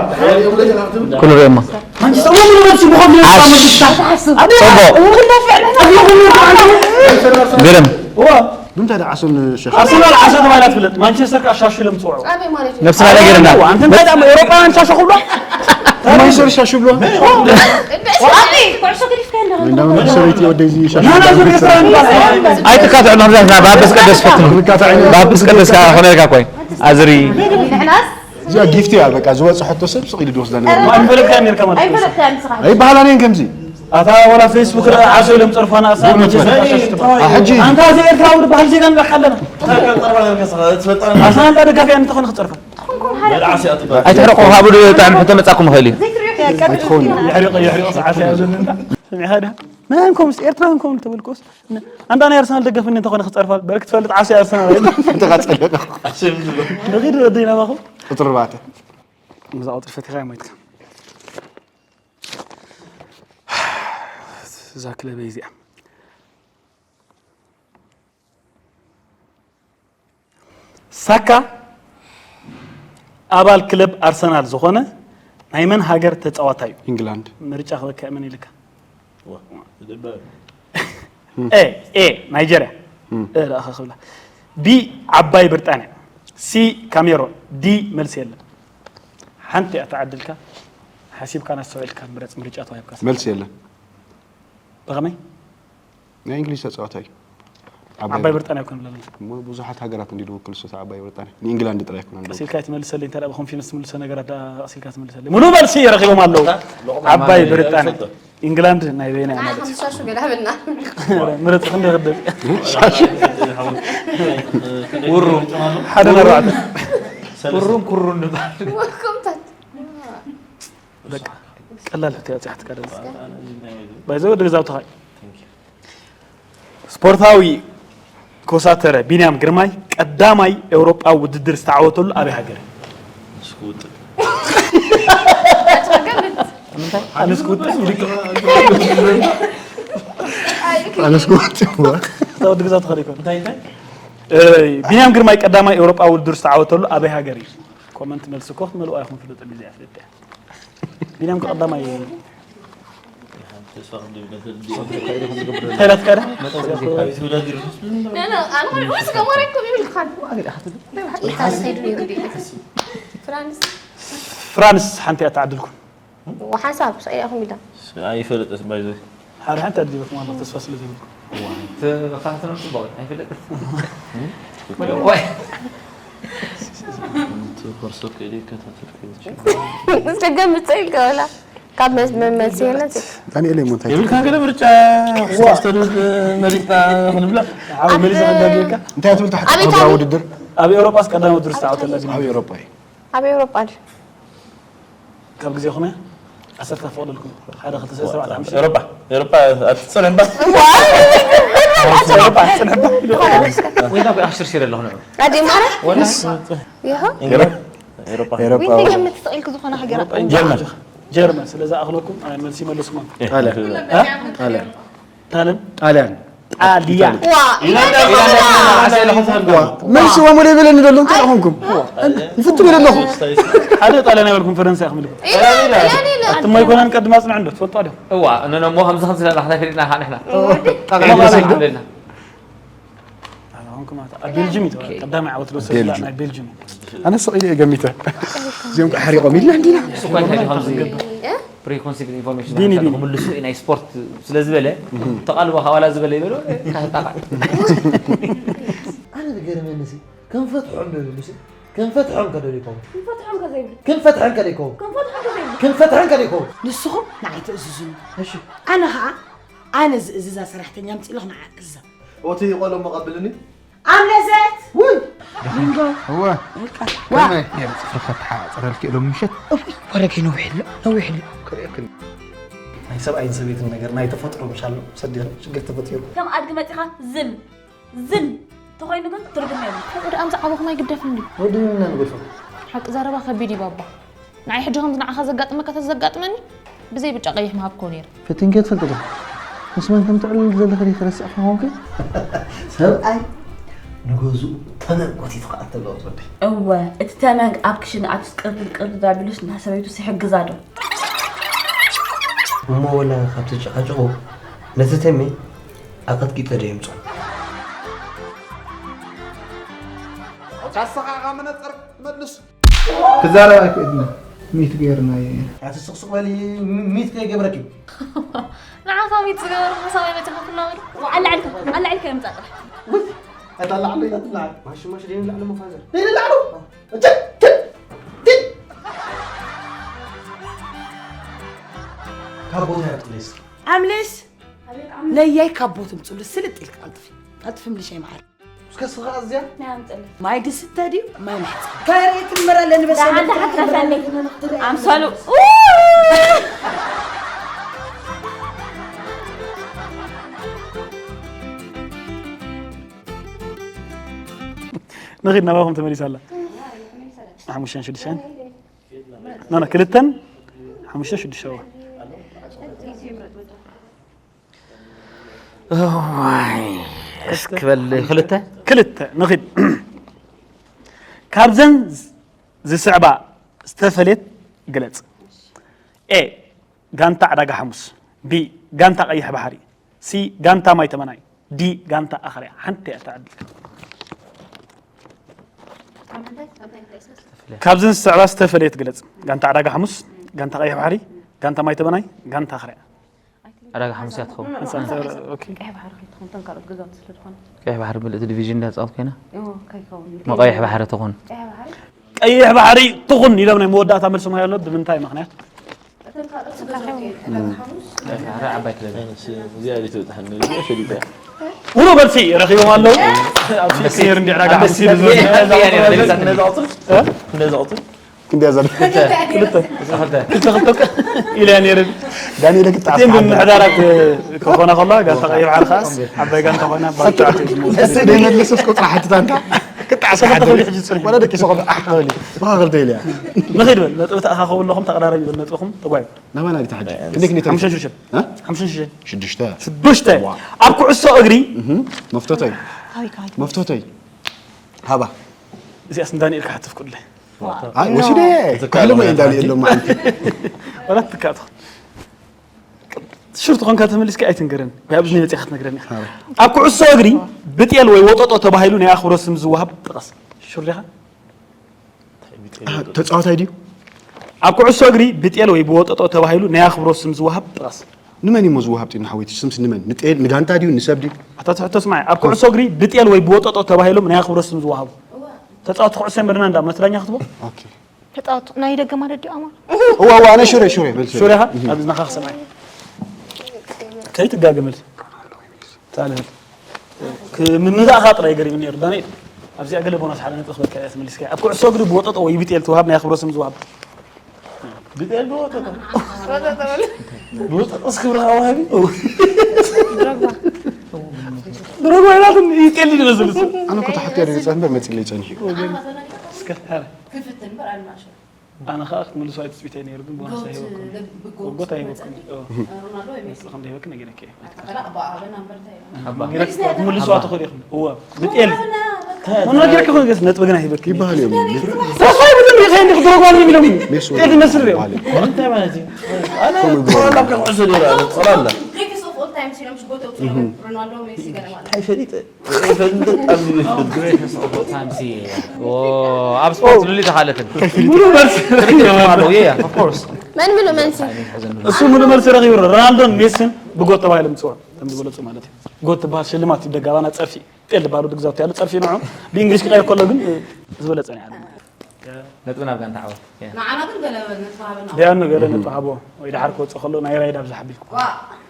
ኩሉ ርእየማ ማንቸስተር ወሉ መልሲ ብኸም ዓስ ትሓስብ ጽቡቕ ግርም ብምንታይ ደ ዓሶን ሸ ኣርሰናል ዓሶ ተባሂላ ትፍለጥ ማንቸስተር ከዓ ሻሹ ኢሎም ዝፅውዑ ኣበይ ማለት እዩ? ነብስና ነገር እና ኣንተ እንታይ ዳሞ ኤውሮጳውያን ሻሾ ክብሎ ማንቸስተር ሻሹ ብሎ ኣበይ? ኩዕሶ ገዲፍካ እንደ ወይ እንዳመ ሰበይቲ ወደይ እዚ ሻሹ ናና ዙር ኤርትራ ይባል ኣይትካትዕ መብዛትና ብኣበስ ቀደስ ፈትኑ ብኣበስ ቀደስ ከዓ ኾነ ኢልካ ኮይ ኣዝሪ ንሕናስ እዚኣ ጊፍቲ እያ በቃ ዝበፅሐቶ ሰብ ስቕ ኢሉ ዝወስዳ ነይሩ ኣይፈለጥካ ኔርካ ማለት ኣይፈለጥካ ንስኻ ኣይበሃላን እየን ከምዚ ኣታ ወላ ፌስቡክ ረ ዓሶ ኢሎም ፀርፋና ኣሳ ብእውነት ማንቸስተር በቃ። ሻሾ ትባል አ፣ ሕጂ ኣንታ እዚ ኤርትራዊ ዝበሃል ዜጋ ንረካ ኣለና ኣሳ ኣንታ ደጋፊያ እንተኾነ ክፀርፋ ኣይትሕረቑ ካብኡ ብጣዕሚ ሕቶ መጻኩም ይኽእል እዩ ኣይትኸውን የሕሪቕ የሕሪቕ ሰዓት እያ ዘለና ሰሚዕኻ ድያ መን ኮምስ ኤርትራን ኮም ተበልኮስ ኣንዳ ናይ ኣርሰናል ደገፍኒ እንተኾነ ክፀርፋ በርክ ትፈልጥ ዓሲ ኣርሰናል ኣይብል እንተኻፀለና ንኺድ ወደይ ናባኹም ቁፅሪ ኣርባዕተ ብዛ ቁፅሪ ፈቲኻ እያ ሞይትካ እዛ ክለበይ እዚኣ ሳካ ኣባል ክለብ ኣርሰናል ዝኾነ ናይ መን ሃገር ተፃዋታይ እዩ? ኢንግላንድ ምርጫ ክበካ እመን ኢልካ ኤ ኤ ናይጀርያ እረእኸ ክብላ ቢ ዓባይ ብሪጣንያ ሲ ካሜሮን ዲ መልሲ የለን ሓንቲ እያ ተዓድልካ ሓሲብካ ናስተውዒልካ ምረፅ ምርጫ ተዋሂብካ መልሲ የለን ብኸመይ ናይ እንግሊዝ ተፃዋታይ እዩ ዓባይ ብሪጣንያ ኮን ብለና እሞ ብዙሓት ሃገራት እንዲ ዝወክል ስታ ዓባይ ብሪጣንያ ንኢንግላንድ ጥራይ ኣይኮነን ቀሲልካ ትመልሰለይ እንታይ ደኣ ብኮንፊደንስ ትምልሶ ነገራት ደኣ ቀሲልካ ትመልሰለይ ሙሉ መልሲ እየ ረኺቦም ኣለዉ ዓባይ ብሪጣንያ ኢንግላንድ ናይ በይና እያ ማለት እዩ ሓምሳ ሺህ ገለ ሃበና ምረፅ ክንዲ ክደል ውሩ ሓደ ነርባዕተ ውሩን ኩሩን ንባል ወኮምታት በቃ ቀላል ሕቶ ያፅሓትካ ደለ ባይዘ ወደ ገዛውትኻ እዩ ስፖርታዊ ኮሳተረ ቢንያም ግርማይ ቀዳማይ ኤውሮጳዊ ውድድር ዝተዓወተሉ ኣበይ ሃገር እዩ? ኣነስ ክውጥን ይልክ ኣነስ ክወጥ ወዲ ገዛውትኻ ይኮን ቢንያም ግርማይ ቀዳማይ ኤውሮጳዊ ውድድር ዝተዓወተሉ ኣበይ ሃገር እዩ? ኮመንት መልሲ እኮ ክትመልኡ ኣይኹም ፍልጥ ግዜ ኣፍልጥ ቢንያም ቀዳማይ እንታይ ኢላትካ ዳ ኣነ ኮን ዑስ ከማረኩም ይብልካን ፍራንስ ፍራንስ ሓንቲ እያ ተዓድልኩም ሓንሳብ ሰቂላኩም ኢላ ኣይፈለጠት ባይዞ ሓደ ሓንቲ ኣድሊበኩም ኣሎ ተስፋ ስለ ዘይብልኩም ተኻትነም ጽቡቕ ኣይፈለጠት ኮርሶ ከይደ ይከታተል ከይደ። እስከ ገምፀ ይገበላ ካብ መስ- መመልሲ የለን። ዳንኤል እሞ እንታይ የብልካ ገለ ምርጫ ክስተስተድብ መሪፅና ክንብላ። ዓው መሊሰ ከዳገካ እንታይ ትብል ትሕቲ ኣበይ ኣህጉራዊ ታሪኽ? ውድድር ኣብ ኤውሮጳ ኣስቀዳሚ ውድድር ዝተዓወተላ ጊዜ ኣብ ኤውሮጳ እዩ። ኣብ ኤውሮጳ ድዩ? ካብ ግዜ ኹነ ዓሰርተ ፈቕደልኩም ሓደ ክልተ ሰለስተ ኣርባዕተ ሓሙሽተ ኤውሮጳ ኤውሮጳ ኣትፅንሕባ ኤውሮጳ ጽንሕባ ወይዳ ኣሽርሽር ኣለኹ ንዑ ኣደይ ማረ ወላ ይኸ ኤውሮጳ ኤውሮጳ ዊንተ ገምት ትኽእል ክዝኾነ ሃገራት ጀርመን ጀርመን ስለ ዝኣኽለኩም ኣነ መልሲ መለስኩም ጣልያን ጣልያን ታለም ጣልያን ጣልያ ዋ መልሲ ወሙሉ ይብለኒ ዘሎ እንታይ ኾንኩም ይፍትም ይለ ኣለኹ ሓደ ጣልያን ኣይበልኩም ፈረንሳ ኢኹም ኢልኩም ኢላን ኢላን ኢላን ኣትማ ይኮነን ቀድማ ጽንዕ እንዶ ትፈልጡ ዶ እዋ እነነ እሞ ከምዚ ከምዚ ዘለና ሕና ፈሊጥና ካ ንሕና ጣልያን ኣለና ኣሁንኩም ኣብ ቤልጅም እዩ ቀዳማይ ዓወት ለወሰድላ ናይ ቤልጅም ኣነ ስቕ ኢለ እየ ገሚተ እዚኦም ከዓ ሓሪቖም ኢልና እንዲና እሱ እኳ እንታይ ከምዚ preconceived information ቢኒ፣ ቢኒ። ክምልሱ ናይ ስፖርት ስለ ዝበለ ተቓልቦ ካባላ ዝበለ ይበሎ ኣነ ዝገርመኒ ሲ ክንፈትሖም ዶ ይብሉ ሲ ክንፈትሖም ከዶ ይከውን ክንፈትሖም ከዘይብሉ ክንፈትሐን ከዶ ይከውን ክንፈትሖም ከዘይብሉ ክንፈትሐን ከዶ ይከውን ንስኹም ንዓይ ትእዝዙኒ እሺ ኣነ ኸዓ ኣነ ዝእዝዛ ሰራሕተኛ ምፅእ ኢለኹ ንዓ እዛ ኦቲ ቆሎ መቐብልኒ ኣምለሰት ውይ ሊንጎ እወ ዋ ከመይ ነይሩ ፅፍሪ ከተሓፃፀረልኪ ኢሎም ምሸት ወረኪ ነዊሕ ኣሎ ነዊሕ ኣሎ ክርእየክን ናይ ሰብኣይን ሰበይትን ነገር ናይ ተፈጥሮ ምሻሎ ሰዲር ሽግር ተፈጢሩ ከም ኣድጊ መፂኻ ዝም ዝም ተኾይኑ ግን ትርጉም የብሉ ከምኡ ደኣ ምስ ዓበኹም ኣይግደፍን ድዩ? ወዲ ምና ንገድፎ ሓቂ ዘረባ ከቢድ እዩ ባባ። ንዓይ ሕጂ ከምዚ ንዓኻ ዘጋጥመካ ተዘጋጥመኒ ብዘይ ብጫ ቀይሕ ምሃብኮ ነይረ። ፈቲንከ ትፈልጥ ዶ ምስ መን ከም ትዕልል ዘለኺ ዲኺ ረሲዕኪ ኾንኪ ሰብኣይ ንገዝኡ ተመን ጎቲቱ ክኣተሎ ትወዲ እወ እቲ ተመን ኣብ ክሽነ ኣትስ ቅርድድ ቅርድድ ኣቢሉስ ንታ ሰበይቱ ሲሕግዛ ዶ እሞ ወላ ካብቲ ጨቃጭቁ ነቲ ተሜ ኣቐጥቂጠ ዶ የምፅኦ ካሳኻ መነፀር ትመልስ ክዛረብ ኣይክእልን ሚት ገይርናዮ ኢና። ኣቲ ስቕስቕ በሊ ሚት ከይገብረኪ ንዓኻ ሚት ዝገበሩ ሓሳብ ኣይመፅኻ ትናበሩ ኣላዕልካ ኣላዕልካ የምፃ ጥራሕ ኣይታላዕሎ ኢላ ትላዓል ማሽ ማሽ ደይ ላዕሎ መፋዘር ደይ ላዕሎ ካብ ቦታ ያጥቅሌስ ኣምልስ ለያይ ካብ ቦትም ፅሉ ስልጥ ኢልክ ቀልጥፊ ቀልጥፊ ምልሻይ መዓር እስከ ስኻ እዚያ ማይ ድስተ ድዩ ማይ መሕፀ ከሬት ምራ ለንበሰ ኣምሰሉ ንኺድ ናባኹም ተመሊሳ ኣላ ሓሙሽተን ሽዱሽተን ናና ክልተን ሓሙሽተ ሽዱሽተ እስክበል ክልተ ክልተ ንኺድ ካብዘን ዝስዕባ ዝተፈለየት ግለፅ ኤ ጋንታ ዕዳጋ ሓሙስ ቢ ጋንታ ቀይሕ ባሕሪ ሲ ጋንታ ማይ ተመናይ ዲ ጋንታ ኣኽርያ ሓንቲ እያ ተዓድልካ ካብዘን ዝስዕባ ዝተፈለየት ግለፅ ጋንታ ዕዳጋ ሓሙስ ጋንታ ቀይሕ ባሕሪ ጋንታ ማይ ተመናይ ጋንታ ኣኽርያ ዕዳጋ ሓሙስ እያ ትኸውን ኣንጻር ኦኬ ቀይሕ ባሕሪ ከይትኸውን እተን ካልኦት ገዛውቲ ስለ ዝኾነ ቀይሕ ባሕሪ ምልእቲ ዲቪዥን እንዳ ፃወት ኮይና ከይኸውን መቐይሕ ባሕሪ ትኹን ቀይሕ ባሕሪ ቀይሕ ባሕሪ ትኹን ኢሎም ናይ መወዳእታ መልሶም ሃበሎም ብምንታይ ምኽንያት ዓባይ ክለብ እዚኣ ዲት በፅሓኒ እዚኣ ፈሊጠ ሙሉ መልሲ ረኺቦም ኣለዉ ኣብ ሲክስር እንዲ ዕዳጋ ሓሙስ ኢሉ ዝብል ነዚ ቁፅሪ ክንደያ ዘሎ ክልተ ክልተ ኢለ ነይረ ዳንኤል ግጣ እተን ብምሕዳራት ክኾና ከለዋ ጋንታ ቀይሕ ባሕሪ ከዓስ ዓባይ ጋንታ ኮይና ባጫ እሰይ ደይመለሰስ ቁፅሪ ሓትታ እንታ ክጣዕስ ሓደ ሕጂ ፅንሑ ወላ ደቂሰ ኸ ኣሕ ክበል እዩ ብኻ ክልተ ኢለ እያ ንኺድ በል ነጥቢ ተኣኻኸቡ ኣለኹም ተቐራረብ ይበል ነጥብኹም ተጓዩ ናባና ግታ ሕጂ ክንደይ ክንደይ ሓሙሽተ ሽዱሽተ እ? ሓሙሽተ ሽዱሽተ ሽዱሽተ ሽዱሽተ ኣብ ኩዕሶ እግሪ መፍቶተይ መፍቶተይ ሃባ እዚኣስ ንዳንኤል ክሓትፍ ኩለ ኣይ ወሲደ ክሕልሞ እዩ ዳንኤል ሎማዓንቲ ወላ ትካእ ትኾን ሽርት ኾንካ ተመሊስካ ኣይትንገረን ወይ ኣብዚ ናይ መፅኻ ትነግረኒ ኢኻ ኣብ ኩዕሶ እግሪ ብጤል ወይ ወጠጦ ተባሂሉ ናይ ኣኽብሮት ስም ዝወሃብ ጥቐስ ሹር ዲኻ ተፃዋታይ ድዩ ኣብ ኩዕሶ እግሪ ብጤል ወይ ብወጠጦ ተባሂሉ ናይ ኣኽብሮት ስም ዝወሃብ ጥቐስ ንመን እሞ ዝወሃብ ጢና ሓወይቲ ስምስ ንመን ንጤል ንጋንታ ድዩ ንሰብ ድዩ ኣታ ትሕቶ ስማዕ ኣብ ኩዕሶ እግሪ ብጤል ወይ ብወጠጦ ተባሂሎም ናይ ኣኽብሮት ስም ዝወሃቡ ተፃወቲ ኩዕሶ የንበርና እንዳ መስላኛ ክትቦ ኦኬ ተጻወቱ ናይ ደገ ማለት ድዩ ኣማር? እዋ እዋ ኣነ ሽረ ሽረ በል ሽረ። ሽረ ካ ኣብዚ ናኻ ክሰማይ ከይትጋገመል። ታለል ክምንዛእኻ ጥራይ ገሪም ነይሩ ዳንኤል። ኣብዚኣ ገለ ቦናስ ሓደ ነጥቢ ክበልካ እያ ትመልስካ። ኣብ ኩዕሶ እግሪ ብወጠጦ ወይ ብጤል ትወሃብ ናይ ኣኽብሮ ስም ዝወሃብ። ብጤል ብወጠጦ። ብወጠጦስ ክብርኻ ወሃቢ። ድረግባ ኢላትን ይጤል ይመስል እሱ። ኣነ እኮ ተሓትያ ደገ ጸንበር መጽለይ ጸንሒ። እስከ፣ ኧረ። ክፍትን እምበር ኣልማሾ። ኣነ ኸኣ ክትምልሱ ኣይትጽቢተይ ነይሩ፣ ግን ቦናስ ጎት ኣይህበኩም። ልብ-፣ ጎት ጎት ኣይህበኩም። መጸኒ። ኦ። ሮናልዶ ወይ ሜሲ? ነጥቢ ከም ዘይህበክ ነጊረኪ እየ። ኣታ ከላ ኣባ ኣበና እምበር እንታይ ኢልና? ኣባ። ነጊረኪ እያ፣ ክትምልሱ ኣባ። ትኽእሉ ኢኹም። እወ። ብጤል። ኣና፣ ኣና። ምን ነጊረኪ እኮ ገስ ነጥቢ ግን ኣይህበክ። ይበሃል እዮም። ተስፋ ይብልን ሪኸ እንዲ ክትረጓ ነው የሚለው። ሜሲ ጤል ይመስል ሪኦ። ማለት። እንታይ ማለት እዩ? ኣነ ከምኡ ይብሉ። ኮላ ካብ ኩዕሶ ነይሩ ኣነ፣ ጸላላ። Greatest of all time ሲሎም ሽጎተው ሮናልዶ፣ ሜሲ ገለ ማለት። እንታይ ፈሊጠ? ፈንድቅ ኣብ ዝብል ፍርዲ። Greatest of all time ሲ፣ ኦ፣ ኣብ ስፖርት ልሊ ተኻለትን። ሙሉ መልሲ ረኺቡ ኣሎ። Yeah, of course። መን ሙሉ መልሲ? እሱ ሙሉ መልሲ ረኺቡ ኣሎ። ሮናልዶን ሜሲን ብጎት ተባሂሎም ይጽውዑ። ከም ዝበለጹ ማለት እዩ። ጎት ትበሃል ሽልማት እዩ። ደጋባና ጸርፊ ጤል ባሉ ድግዛቱ ያለ ጸርፊ ንዑ። ብእንግሊዝ ክቀይር ከሎ ግን ዝበለጸ ነው ያለ። ነጥቢ ናብ ጋንታ ዓወት። Yeah። ንዓና ግን ገለ ነጥቢ ሃበና። ቢያኑ ገለ ነጥቢ ሃቦ። ወይ ድሓር ክወጽእ ከሎ ናይ ራይድ ኣብዚ ሓቢልኩ። ዋ።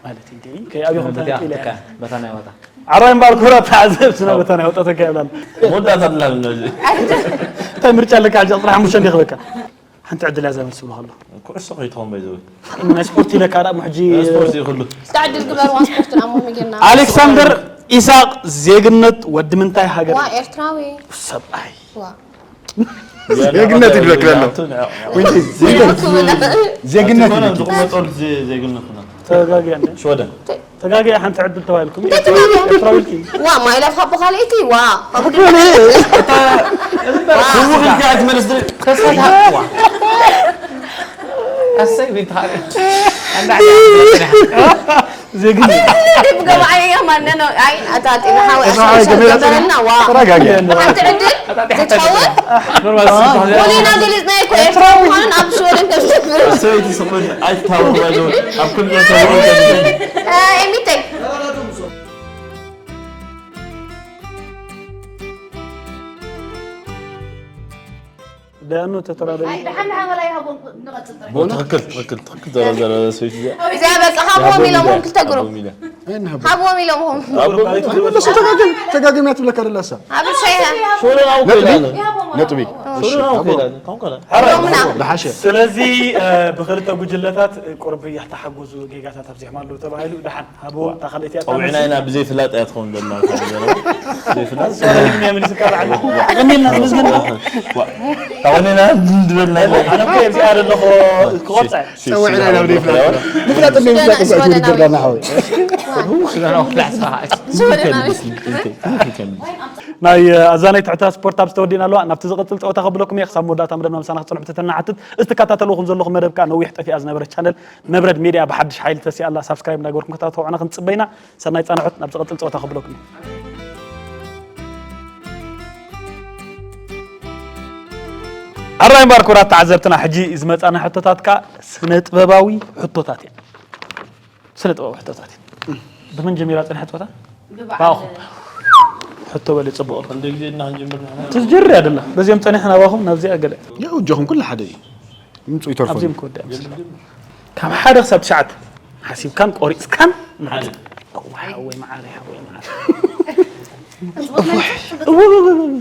ማለት እዩ። ከይ ኣብይኹም በታ ተነቂለ ኣፍሪቃ፣ እያ። በታ ናይ ወጣ። ዓራይ እምበኣር ክቡራት ተዓዘብትና በታ ናይ ወጣ ተካይብላል። መወዳእታ ኣላ ብና እዚ። እንታይ ምርጫ ኣለካ? ሕጂ ቁጽሪ ሓሙሽተ እንዲ ክበካ። ሓንቲ ዕድል እያ ዘመልስ ብሎ ከሎ። ኩዕሶ ከይትኾን በይዘው። ናይ ስፖርት ኢለካ ደኣ ሕጂ ስፖርት እዩ ኩሉ። እስከ ዕድል ግበርዋ ስፖርት ናሞ ሚጌና። ኣሌክሳንደር ኢሳቅ ዜግነት ወዲ ምንታይ ሃገር? ዋ ኤርትራዊ። ሰብኣይ። ዋ። ዜግነት ይድረክ ዘሎ። ዜግነት ይድረክ። ዝቕመጠሉ ዜ-፣ ዜግነት ነው። ተጋግያ እንደ? ሽወደን። ተጋግያ ሓንቲ ዕድል ተባሂልኩም። እንታይ ተጋግያ? ኤርትራዊ ኢልኪ። ዋ፣ ማይላፍ ካብ ካልኣይቲ፣ ዋ። እኮ እኔ፣ እታ፣ ዋ። ህውኽ ኢልካ ኣይትመልስ ድሪ። ተሳታ። ዋ። ኣሰይ፣ ቤት ሃገር። ኣንዳ ዜግነት። ብገባዓይ እያ ማነ ነው። ኣይ፣ ኣታ ጤና ሓወይ፣ እዛ ኣሰይ፣ ሓወይ ገመዳ ገበረልና፣ ዋ። ተረጋጊ። ሓንቲ ዕድል? ኣታ ጤና ክትኸውን? ኖርማል ስም ተኸዘ። ወሊና ገሊጽናዮ እኮ ኤርትራዊ ምዃኑን ኣብ ሽወደን ከም ዝነብር። ሰበይቲ ስቕ በል፣ ኣይትታወቕ ባይዘው። ኣብ ክንዲ ተባወቕ። እ፣ ኤሚተይ። ደያኑ ተተራደዩ። ኣይ፣ ደሓን ደሓን ወላ ይሃቦም ንቐጽል ጥራይ። ትኽክል፣ ትኽክል፣ ትኽክል። ዘረ-፣ ዘረ-፣ ሰበይቲ እዚኣ። እዚኣ በቃ ሃብዎም ኢሎም ሃብዎም ኢሎም። ሆም ክልተ ግሩፕ። ኣይንሃቦም። ሃብዎም ኢሎም ሆም። ሃብዎም ኢሎም። መለሱ ተጋግም፣ ተጋግም እያ ትብለካ ደላ እሳ። ኣብ ሻይ ኢኻ። ሽወደን ኣውቆ ነጥቢ? ኢላ። ነጥቢ። እሺ፣ ሽወደን ኣውቆ ሃብዎም። ኢላ። ካሁን ከላ። ሎምና። ዝሓሸ። ስለዚ፣ እ፣ ብኽልተ ጉጅለታት፣ እ፣ ቁርብ እያ ተሓጎዙ ጌጋታት ኣብዚሖም ኣለዉ ተባሂሉ። ደሓን ሃብዎም፣ እታ ካልኣይቲ እያ ጸዊዕና ኢና፣ ብዘይፍላጥ እያ ትኸውን ዘላ፣ እታ ዘረባ። ብዘይፍላጥ። ሶሪ፣ ግን እያ መሊስካ በዓል። ኣቐኒልና፣ ተመስገን። ዋ፣ ኣቐኒልና እንድበልና ኢና። ኣነ እኮ ኣብዚኣ ዘለኹ ክቆርጻ እየ። ጸዊዕና ኢና፣ ብዘይፍላጥ። ምፍላጥ እንደ ምፍላጥ እኳ ሽወደናዊ። ውድድር ዳና ሓወይ። ሽወደናዊ። ናይ ኣዛናይ ትሕታ ስፖርት ኣብ ዝተወዲእና ኣለዋ። ናብቲ ዝቕጽል ጸወታ ከብለኩም እየ። ክሳብ መወዳእታ መደብና ምሳና ክትጸንሑ ትሕትና ንሓትት። እዚ ትከታተልዎ ዘለኹም መደብ ከኣ ነዊሕ ጠፊኣ ዝነበረት ቻነል መብረድ ሜድያ ብሓድሽ ሓይሊ ተሲኣ ኣላ። ሳብስክራይብ እንዳገበርኩም ክትኣትውና ክንጽበ ኢና። ሰናይ ጻንሖት። ናብ ዝቕጽል ጸወታ ከብለኩም እየ። ኣራይ እምበኣር ክቡራት ተዓዘብትና፣ ሕጂ ዝመጻና ሕቶታት ከኣ ስነ ጥበባዊ ሕቶታት እየን። ስነ ጥበባዊ ሕቶታት እየን። ብመን ጀሚራ ጸኒሓ ጸወታ? ብበዓል ባኹ። ሕቶ በሊ ጽቡቕ። ክንደይ ግዜ እና ክንጅምር ንሕና? ትዝጀሪ ኣይደላ። በዚኦም ጸኒሕና ባኹም ናብዚኣ ገለ። ያው እጆኹም ኩሉ ሓደ እዩ። ምንጹ ይተርፎ። ኣብዚኦም ክወድእ ምስላ። ካብ ሓደ ክሳብ ትሽዓተ ሓሲብካን ቆሪጽካን ምረጽ። ሓደ። እዋይ፣ ሓወይ መዓረይ፣ ሓወይ መዓረይ። እውይ፣ እውይ፣ እውይ፣ እውይ።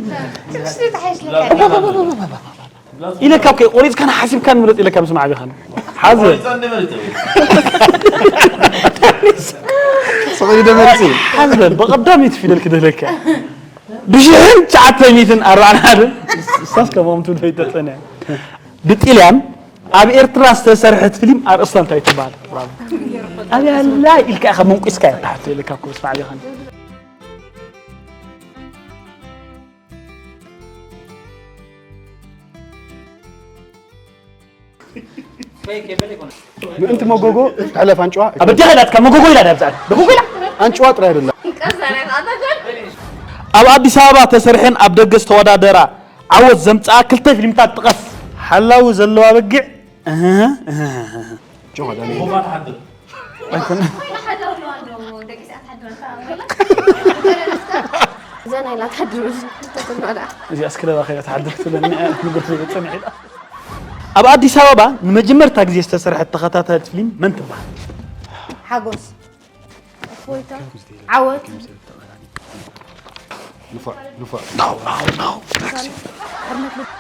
ትንሽ ዘይተሓየሽ ለካ። ኢለካ እኮ ቆሪጽካን ሓሲብካን ምረጽ ኢለካ ምስ መዓቢኻን። ሓዘ። ቆሪጸ እንደ መሪጸ። ስቕ ኢሉ ዶ መሪጹ? ሓዘ፣ ብቐዳመይቲ ፊደል ክደለካ። ብሽሕን ትሽዓተ ሚእትን ኣርባዓን ሓደን። እሳስ ከማም ትብል ኣይተጸንዐ። ብጥልያን ኣብ ኤርትራ ዝተሰርሐት ፊልም ኣርእስታ እንታይ ትበሃል? ብራቮ። ኣበይ ኣላ ኢልካ ኢኻ መንቂስካ እያ ትሓቶ ኢለካ እኮ፣ ስማዕ ዲኻ? ምእንቲ መጎጎ ትሕለፍ ኣንጭዋ። ኣብ ኣዲኻ ኢላትካ መጎጎ ኢላ ዳብዛት። መጎጎ ኢላ። ኣንጭዋ ጥራይ ኣይደላ። ኣብ ኣዲስ ኣበባ ተሰርሐን ኣብ ደገ ዝተወዳደራ ዓወት ዘምጽኣ ክልተ ፊልምታት ጥቀስ። ሓላዊ ዘለዋ በጊዕ። እህ፣ እህ፣ እህ። ጆኻ ዳኒ። እዘን ኣይላ ትሓድሩ። እዚኣስ ክለባ ከይዳ ትሓድር ክትብለኒ እያ፣ ንጉስ ዝብል ጽንሕ ኢላ። ኣብ ኣዲስ ኣበባ ንመጀመርታ ግዜ ዝተሰርሐት ተኸታታሊት ፊልም መን ትበሃል? ሓጎስ፣ እፎይታ፣ ዓወት። ንፉዕ ንፉዕ። ናው ናው ናው። ሓርነት ልብ-